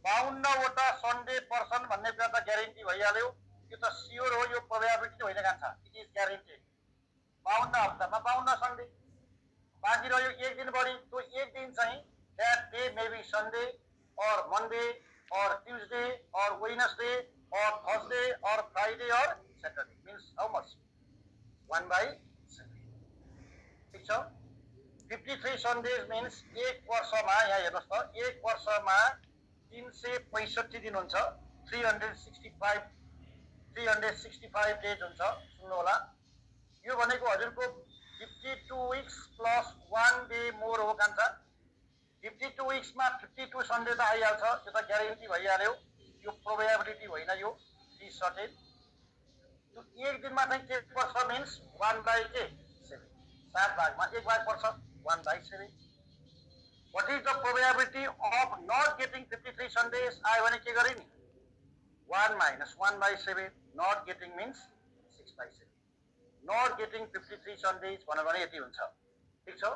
52वटा Sunday person भन्ने कुरा त ग्यारेन्टी भइहाल्यो। यो त स्योर हो, यो प्रोबेबिलिटी होइन कान्छा, इट इज ग्यारेन्टेड। 52 हप्तामा 52 सन्डे, बाँकी रह्यो एक दिन बढी। त्यो एक दिन चाहिँ that day may be Sunday or Monday or Tuesday or Wednesday or Thursday or Friday or Saturday. Means how much? 1/7. ठीक छ। 53 Sundays means एक वर्षमा, यहाँ हेर्नुहोस् त, एक वर्षमा 365 दिन हुन्छ, 365 डेज हुन्छ। सुन्नु होला, यो भनेको हजुरको 52 weeks plus 1 day more हो कान्छा। 52 weeks में 52 सन्डे त आइहाल्छ, त्यो त ग्यारेन्टी भइहाल्यो। यो प्रोबेबिलिटी होइन, यो इज सर्टेन। त्यो एक दिनमा चाहिँ के पर्छ मिन्स 1/7, 7 भागमा 1 भाग पर्छ, 1/7। What is the probability of not getting 53 Sundays आयो भने के गरे नि, 1 minus 1/7। Not getting means 6/7। Not getting 53 Sundays भनेर भने यति हुन्छ। ठीक छ।